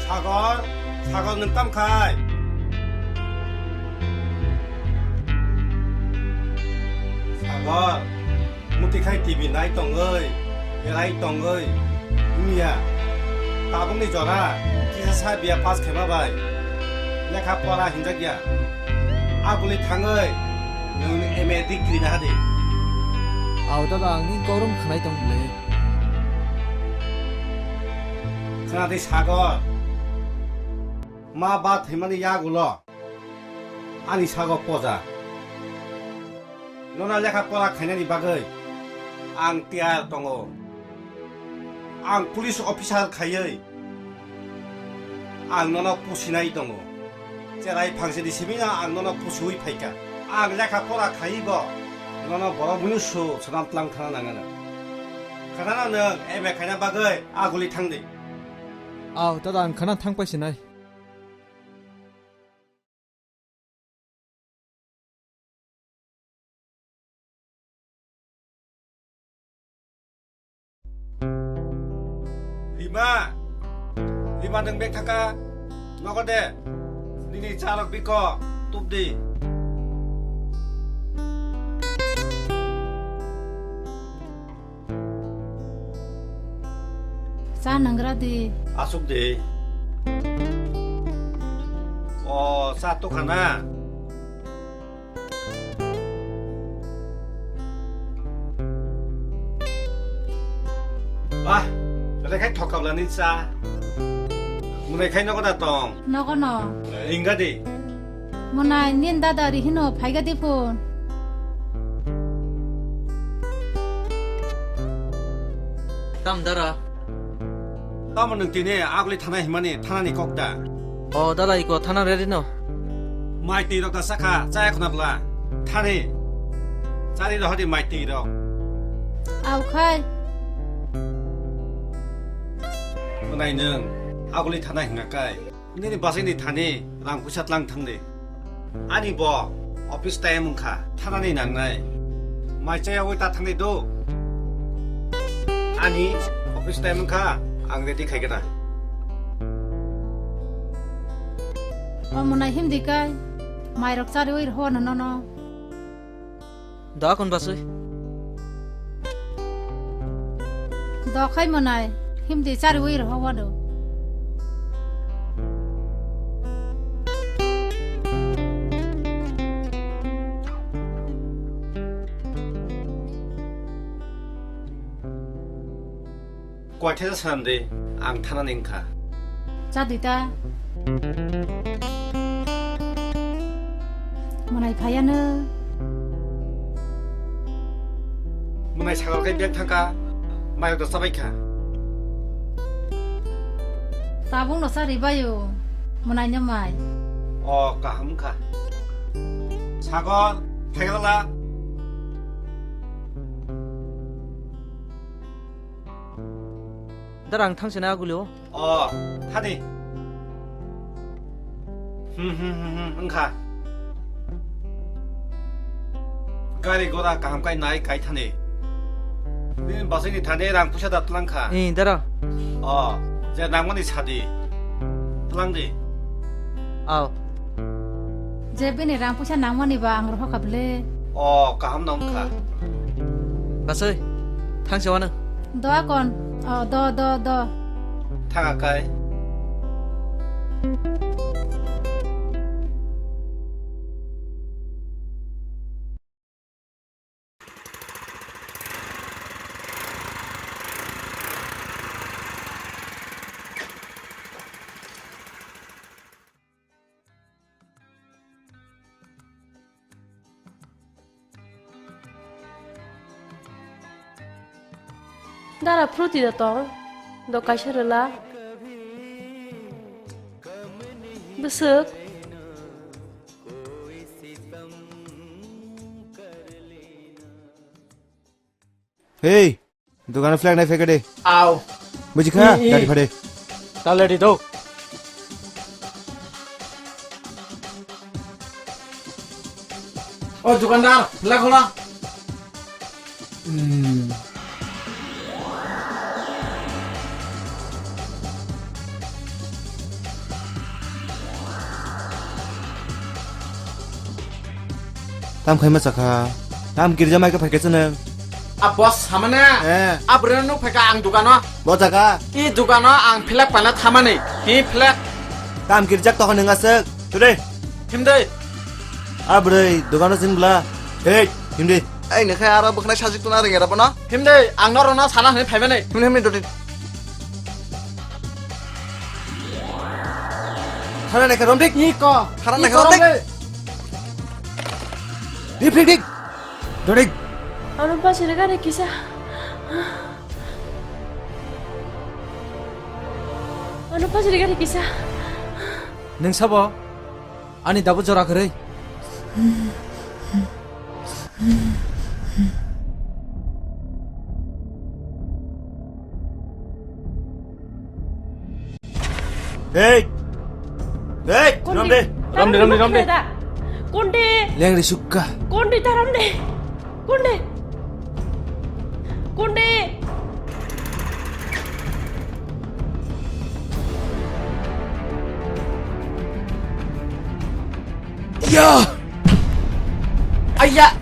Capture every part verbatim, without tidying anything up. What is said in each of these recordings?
Sagor, Sagor, nwng tam khai? Sagor, muti khai T V nai tongoi, berai tongoi, wngya. Tabukni jora, kisa sa B A pass khaima bai, lekha pora hinjak ya. Aguli thangoi, nwng M A degree na hadi. Au dada, ang ni gorom khanai tong bwle. Khna di Sagor. Ma ba thwimani yagulo ani sago poja. Nono lekha pora khainani bagwi ang tiyar tongo. Ang police officer khaiwi ang nono pusinai tongo. Cherai phangsini simino ang nono pusiwi phaikha. Ang lekha pora khaiwi bo nono borok munusu swnam tlang thana nangano. Khana nwng M A khaina bagwi aguli thangdi. Au, dada, ang khana thang paisinai. Rima, Rima, nwng bek thangka? Nogo de, nini charok biko, tubdi. Cha nanggra di. Asuk di. O, cha tukha na? Bah, belai khai thokabla ni cha. Munai khai nogo da tong? Nogo no. Ingga di. Munai nin dada ri hino phaiga di phun. Tam dara. Tamo nwng tini aguli thana himani thanani kok da? O dada, iko thana ready no. Mai twi rok da sakha, chaya khuna bla. Thani. Chari rohadi mai twi rok. Au khai. Munai nwng aguli thana hinga kai. Nini basai ni thani rang puisa tlang thangdi. Ani bo office time wngkha, thanani nangnai. Mai chayawui ta thangdi do. Ani office time wngkha, ang ready khaigana. O munai himdi kai, mairok chariwi rwhano nono. Da kon basui. Dokhai monai, himdi chariwi rwha wano. Koithaisa swnam di, ang thanani wngkha. Cha di ta. Mwnai phaiya no. Mwnai sakal kai bag thangka, mai rok chabai kha. Tabuk no cha ribayo, mwnai no mai. O, kaham kha. Sagor, phaigala. Dara, ang thangsinai agulio. O, thani. Hmm, hmm, hmm, hmm, wngkha. Gari gora kaham kai nai kai thani. Nini basai ni thani rang puisa da tlang kha. Ni, dara. O, je nangmani sadi. Tlang di. Ao. Je bini rang puisa nangmani ba ang rohor kha bwle. O, kaham no wngkha. Basai, thangse wano. Do akon. O, do, do, do. Thang akai. Dara Fruity da tong, do kaisa rwla. Bwswk. Hey, dukano flag nai phaikha de. Aw. Buji kha, i, i. Gari phade. Tale di do. O dukandar, flag hola. Hmm. Tam khaima chakha. Tam girja mai khe phaikhe chwng. A boss samane. Eh. A bwrwino nuk phaikha ang dukano. Bo jaga. I dukano ang flag paina thamani. Hi flag? Tam girjak tokha nwng aswk. Today. Himdai. A bwrwi dukano sin bla. Hey, himdi. Ai nokhe aro bwkhnai sajik tuna ringe rabono. Himdai, ang norokno sana hwnwi phaimani. Himni himni doti. Khana naikha romdik. Iko. Khana naikha romdik. Dik dik dik. Dodik. Ano pasiri gari kisa. Ano pasiri gari kisa. Neng sabo? Ani dabu jora kwrwi. Hey! Hey! Ramde! Ramde, ramde, ramde. Konde? Lengri sukka. Konde ta ramde? Konde? Konde? Ya! Aya!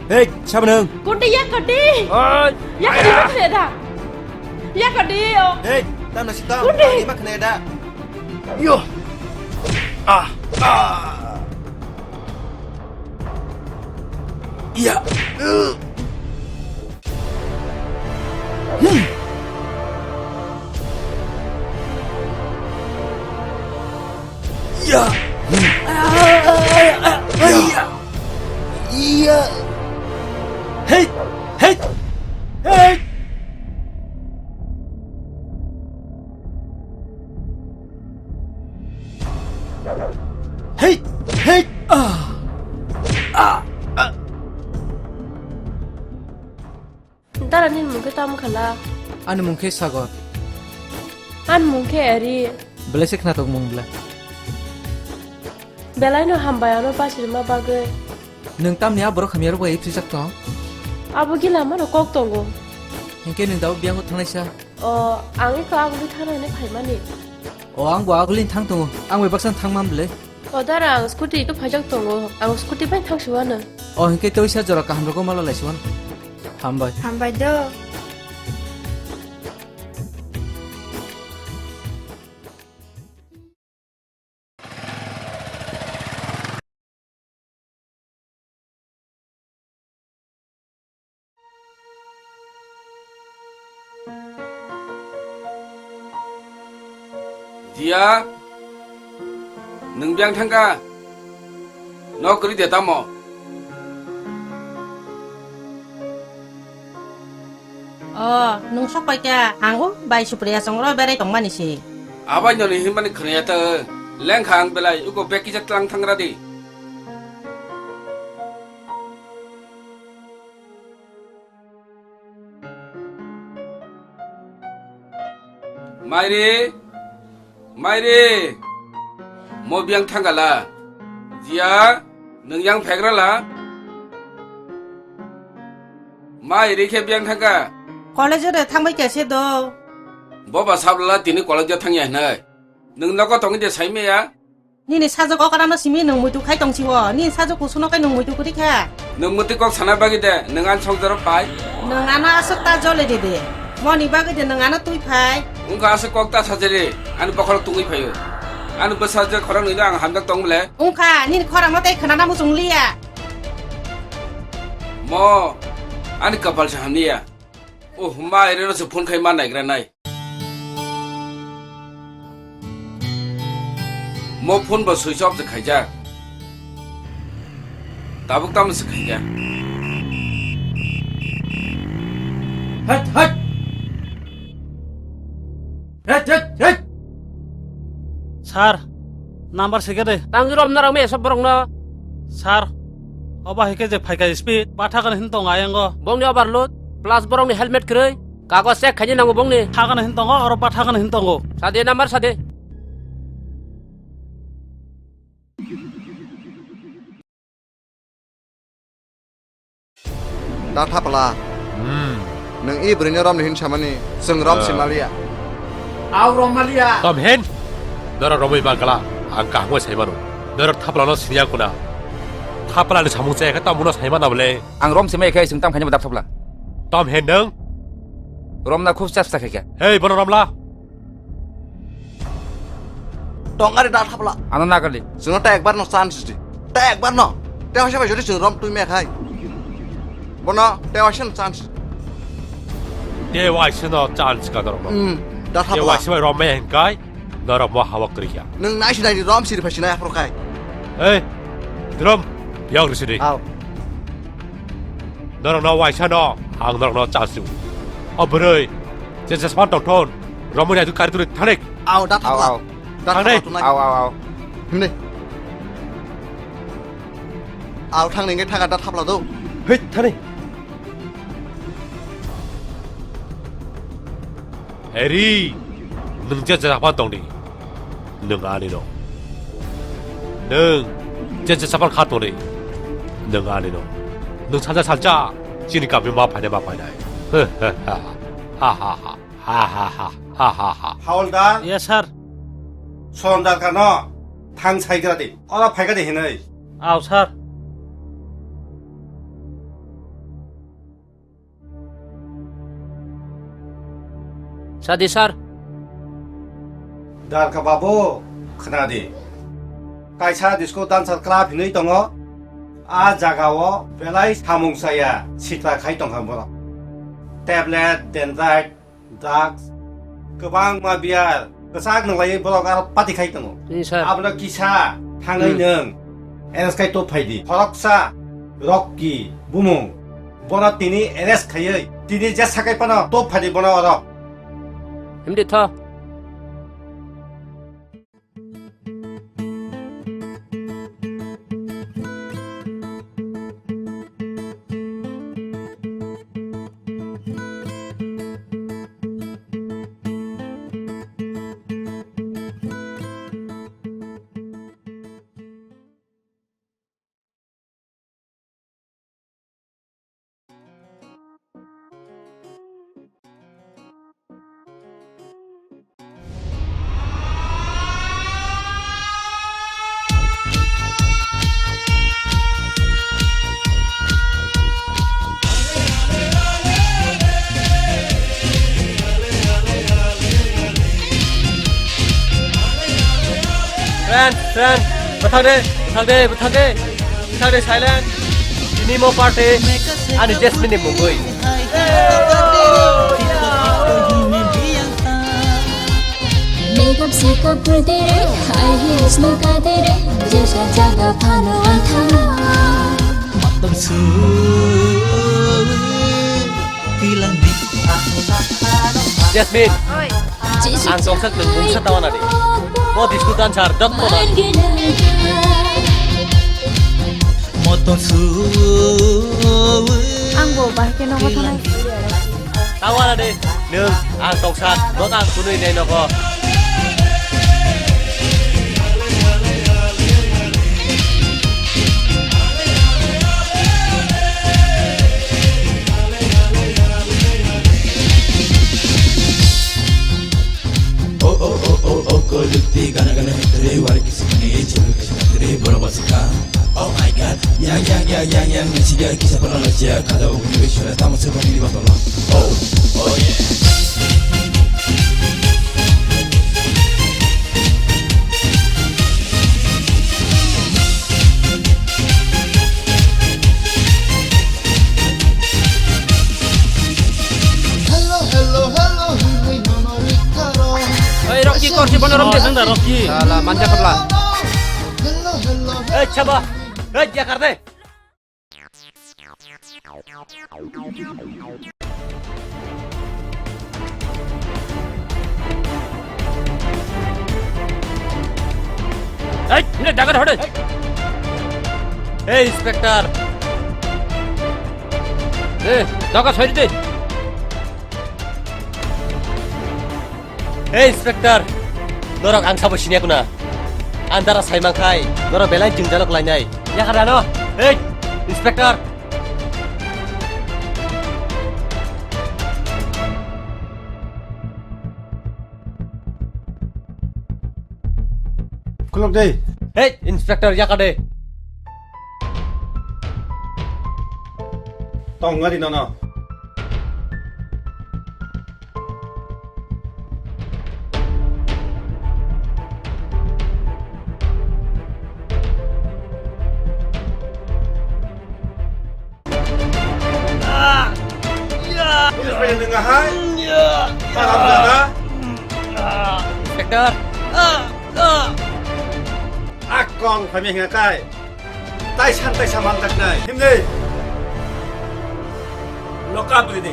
Hey, siapa nang? Konde ya kadi. Oi. Ya kadi ma kena da. Ya kadi yo. Hey, tang nasi tang. Konde. Ini ma kena da. Yo. Ah, ah. Iya. Hmm. Iya. Hmm. Iya. Iya. Hei, hei, hei. Hei, hei. Ah. Ah. Ah. Dara, nini mung khe tamo khala? Ani mung khe Sagor. Ani mung khe Eri. Belai se khna tok mung bla. Belai no hambai ano pasirma bagwi. Nwng tamni a borok hamya rok bai phrijak tong? Abo gila mano kok tongo. Hinkhe nwng dao biyang o thangnai sa? O, ang eko aguli thana hwnwi phaimani. O, ang bo aguli thang tongo. Ang bai baksa thang man bwle. O dara, ang scooty eko phaijak tongo. Ang scooty bai thang siwano. O, hinkhe tei sa jora kaham rogo mala lai siwano. Hambai. Hambai do. Dia, nwng biyang thangkha? Nok kwrwi de tamo? O, nwng sok pai kha, ang o bai Supriya chwng oro berai tongmani se. Abai noni hinmani khwnaya ta, lengkha ang belai, uko bag kisa tlang thangra di. Mairi, Mairi, mo biyang thangkhala? Jia, nwng yang phegra la? Mairi khe biyang thangkha? College o de thangbai kha se do. Boba sablala tini college o thangya hinwi. Nwng nogo tongwi de sai maya? Nini sajwk okra no simi nwng muitu khai tong si o. Nini sajwk kusuno khai nwng muitu kwrwi kha. Nwng mwtwi kok sana bagwi de nwng ani songjar o pai? Nwng ano aswk ta jole di de. Moni bagwi de nwng ano twi phai. Wngkha aswk kok ta sajari, ani bokhorok tungwi phaio. Ani bwsajwk khoroknwi no ang hamjak tong bwle. Wngkha, nini khorang no tei khwnana muchung liya. Mo, ani kapal se hamliya. Oh, ma, ere no se phone khai ma naigra nai. Mo phone bo switch off se khaijak. Tabuk tamo se khaikha. Hat, hat. Hat, hat, hat. Sir, number sike de. Tang rom na rang me sob borok no. Sir, oba hike je phaika speed, ba thakana hin tong ayango. Bongni overload, plus borokni helmet kwrwi. Kagoj check khaina nango bongni. Thakana hin tongo, oro ba thakana hin tongo. Sade number sade. Da thapla. Hmm. Nwng i bwrwino romni hin samani, chwng rom Ah. simaliya. Au romaliya. Tom hen. Norok romwi bagala, ang kahmo saimano. Norok thaplano siniya kuna. Thaplani samung chaya khe tomungno saimana bole. Ang rom simai khe chwng tam khainai bo da thapla. Tom hen nwng. Romna khub chas ta khaikha. Hei, bono romla. Tongari da thapla. Ano nagarli. Chwngno ta ekbar no chance di. Ta ekbar no. Te hoisa bai jodi chwng rom twi me khai. Bono te hoisa no chance. Te waisa no chance ka norok no. Hmm, da thapla. Te waisa bai rom me hen kai. Norok mo hawa kwrwi kha. Nwng nai sinai rom siri phai sinai aphro khai. Ei, drum, yok risi di. Au. Norok no waisa no, ang norok no chance di. O bwrwi, je je span tong thon, romwi nai tu kari turi thanik. Au, da Au, thapla. au. Da Thang thapla dei. Tunai. Au, au, au. Himni. Au thang ningke thaga da thapla do. Hei, thani. Eri, nwng je je span tong di. Nwng ani no. Nwng je je span kha tong di. Nwng ani no. Nwng salsa salsa, chini kami ma phainai ma phainai. Ha ha ha. Ha ha ha. Ha ha ha. Ha ha ha. Hawaldar. Yes, sir. Sondar kano thang saigra di. Ora phaiga di hinai. Au, sir. Sadi, sir. Darka babu, khna di. Kaisa disco dancer club hinwi tongo. A jagao belai samung saya sitra khai tongkha borok. Tablet, dendrite, drugs, kwbangma beer kwchak nwnglaiwi borok aro party khai tongo. Ni sir. Abono kisa thangwi Hmm. nwng arrest khai top phaidi. Khoroksa Rocky bumung. Bono tini arrest khaiwi tini je sakai phano top phaidi bono oro. Himdi tho. Friend, friend, bwthang de, bwthang de, bwthang de, bwthang de, silent. Tini mo party, ani Jasmine ni mungwi. Makeup, makeup, pwrwdi re, high heels ni kadi re, jesa jaga phano ang thangna. Jasmine, ang tongsa nwng mungsa tawana di. Mo disco dancer, dot mo na. Ang bo bahai khe nogo thanai. Tawana di, nwng ang tongsa, bo ang kunui nei nogo. Oh, oh, oh, oh, oh, ko lukti gana gana hektere wari kisi kani chulu kisi kani boro basika. Oh my God, yang, yang, yang, yang, yang, mesiga kisa pala lasia kada umi bisura tamu se bani batala. Oh, oh yeah. Hello, hello, hello, hinwi nono rikha rong. Oi, Rocky, korsi bono romde sangda, Rocky. Sala, manja kapla. Hello, hello, hello. Ei, chaba. Ei, dia karde. Ei, ini dagar hode. Ei, Inspector. Ei, dagar sori de. Ei, Inspector. Norok ang sabo siniya kuna. Andara saimang khai. Norok belai jingjalok lainai. Yakar ano. Ei, Inspector. Dei. Hei, Inspector, yaka de. Tong ngari nono. Inspector. Inspector. Akong kami hinga kai. Tai san tai saman tak nai. Himni. Lock up ini.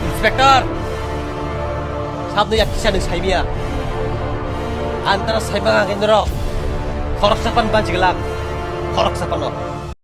Inspector! Sabni yak kisa nung saimia. Antara saimang ang indro. Khoroksa pan banjiglang. Khoroksa pano.